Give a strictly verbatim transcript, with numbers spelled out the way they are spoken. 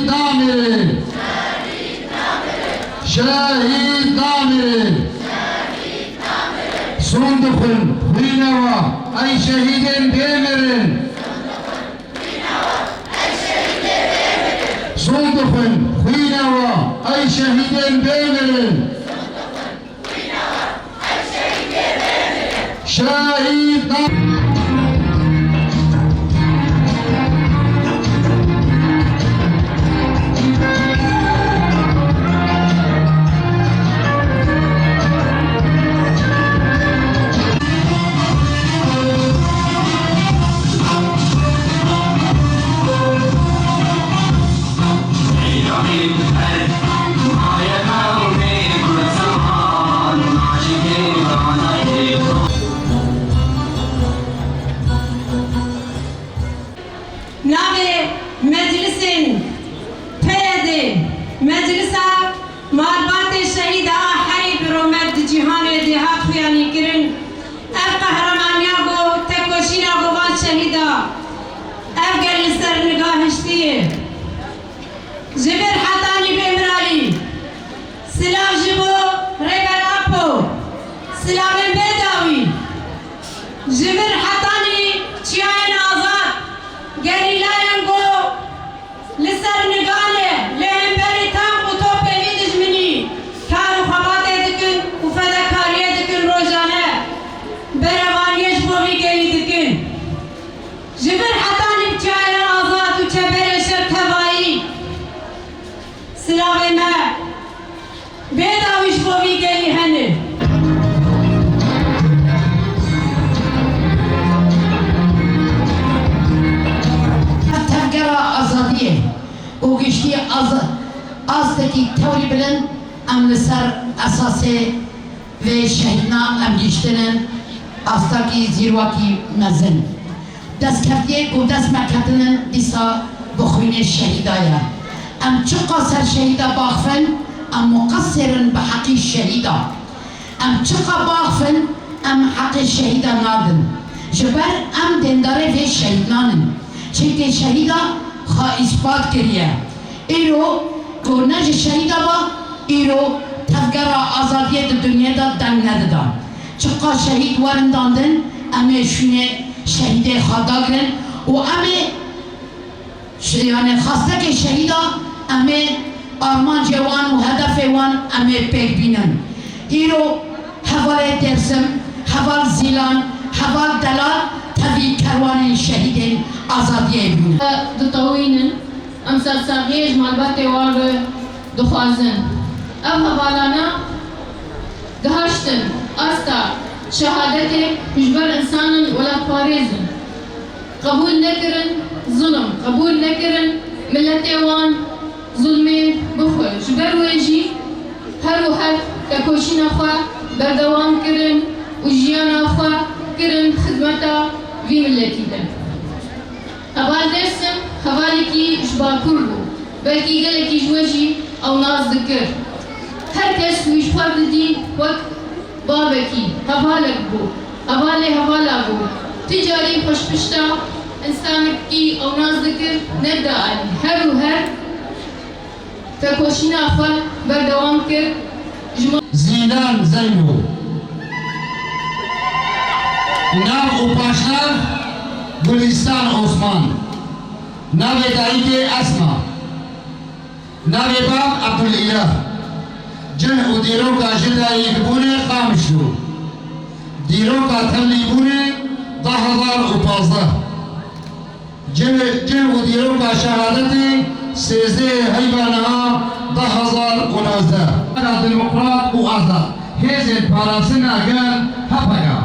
Namirin! Şehîd namirin! Sûnd dixwin xwîna we, ey şehîdên bêmirin! Sûnd dixwin xwîna we, ey şehîdên bêmirin! Şehîd! Navê meclisên P Y D, Meclisa Malbatê Şehîda a herî bi rûmet di cîhanê de hat xuyanîkirin, ev qehremaniya ku tekoşîna ku van şehîda, ev gel li ser niga hiştî ye. Ji vir hetanî bêmiralî. Silav ji bo Rêber Apo. Silavên bêdawî. Ji vir hetanî çiyayên azad, gerîlayên ku li ser nigan e, li hemberî tank û topê vî dijminî kar û xebatê dikin û fedekariyê dikin rojane, berevaniyê ji bo vî gelî dikin. Ji vir hetanî bi çiyayên azad û çeperê şer tevayî. Silavê me bêdawî ji bo vî gelî hene. Ev tevgera azadiyê û giştî az-, astekî tewrî bilind em li ser esasê vê şehîdna em gihiştine astakî zîrwakî mezin. Destkeftiyê ku dest me ketinin dîsa bi xwînê şehîda ye. Em çiqas ser şehîda baxifin, em muqesir in bi heqî şehîda. Em çiqa baxifin, em heqê şehîda nadin. Ji ber em dêndarê vê şehîdnan in. Çimkî şehîda xwe îspat kiriye. Îro ku ne ji şehîda ba, îro tevgera azadiyê di dinyê de deng nedida. Çiqa şehîd werin dandin, em ê şûnê şehîdê xwe dagirin û em ê ş-, yanî xastekê şehîda, em ê armancê wan û hedefê wan em ê pêk bînin. Îro hevalê Dêrsim, heval Zîlan, heval Delal tevî kerwanên şehîdên azadiyê bûne. Ditewînin. Em sersaxiyê ji malbatê wan re dixwazin. Ev hevalana gihaştin asta şehadetê ji ber însanin welatparêz in. Qebûl nekirin zulm, qebûl nekirin miletê wan zulmê bixwe. Ji ber wê jî her û her tekoşîna xwe berdewam kirin û jiyana xwe kirin xizmeta vî miletî de. Heval Dêrsim hevalekî ji Bakur bû. Belkî gelekî ji we jî ew nas dikir. Her kes wî ji xwe didî wek bavekî, hevalek bû, hevalê hevala bû. Ti carî xwe ji pişta însanekî ew nas dikir nedialî. Her û her tekoşîna xwe berdewam kir. Ji ma- Zîlan Zeyno. Nav û paşnav Gulîstan Osman. Navê dayikê Esma. Navê bav Ebdulîlah. Cih û dîroka ji dayikbûnê Qamişlo. Dîroka tevlîbûnê du hezar û pazdeh. Cih, cih û dîroka şehadetê sêzdehê heyva niha du hezar û nozdeh. Demokrat û Azad, Hêzên Parastina Gel, H P G.